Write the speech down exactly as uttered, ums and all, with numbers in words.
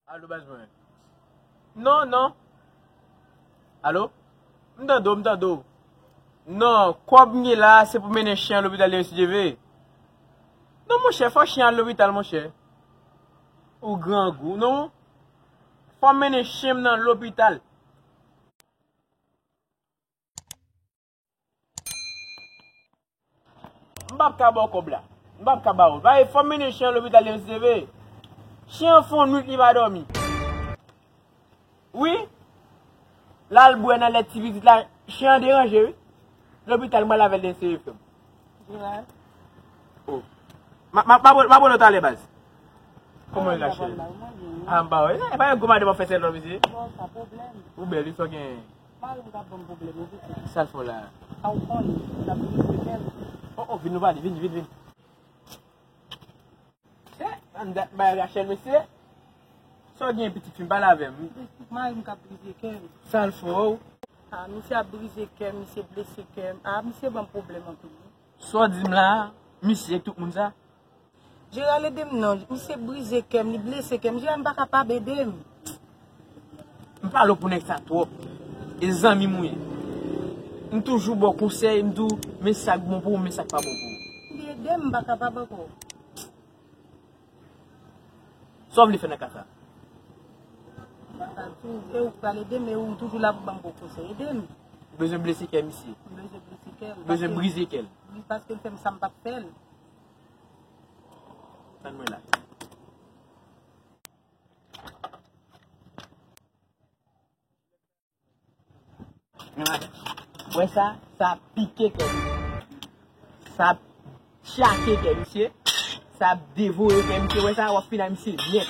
Alo, baz mwen. Non, non. Alo? M tande w, m tande w. Non, kòb m gen la, se pou mennen chen an lopital de Resideve. Non, monchè, fò chen an al lopital, monchè. Ou grangou, non? Fò m mennen chen m nan lopital. M p ap ka ba w kòb la. M p ap ka ba w. Bay, fò m mennen chen an lopital de Resideve. Chen an fè yon nwit li pa dòmi. Wi. L al bwè nan lèt ti pitit la. Chen an deranje, wi. Lopital, m pral avè l de Resideve, frè m. Jeral. Oh. M a, m a, m a, m a abone w talè, baz. Kòman l la, cheri? Ah, m pa wè. E pa yon gwo madanm ap fè sèl non, mesye. Bon, sa pwoblèm. Ou bèl, wi, sa w genyen? Mari m k ap ban m pwoblèm, wi, pitit. Sa l fè w la? Sa w konnen, l ap brize kè m. Oh, oh, vin nou pale, vin, vin, vin. Eh, anndan bay Rachel, mesye. Sa w gen pitit fi m, pale avè m. Mari m k ap brize kè m. Sa l fè w? Ah, misye ap brize kè m, misye blese kè m. Ah, misye ban m pwoblèm anpil, wi. Sa w di m la, misye ak tout moun sa? Jeral, ede m non. Misye brize kè m, li blese kè m. Jeral, m pa kapab, ede m. M pale w pou nèg sa twòp. E zanmi m ou ye. M toujou ba w konsèy, m di w, men sa k bon pou ou, men sa k pa bon pou ou. Li ede m, m pa kapab ankò. Sa w vle fè nan ka sa? M pa ka di w, e ou k pral ede m, e ou toujou la pou ban m bon konsèy. Ede m. Ou bezwen blese kè misye. M bezwen blese kè l. Ou bezwen brize kè l. Wi, paske l fè m sa m p ap fè l. Tann mwen la. Wè sa? Sa ap pike kè misye. Sa ap tchake kè misye. Sa ap devore kè misye. Wè sa? W ap fini ak misye nèt.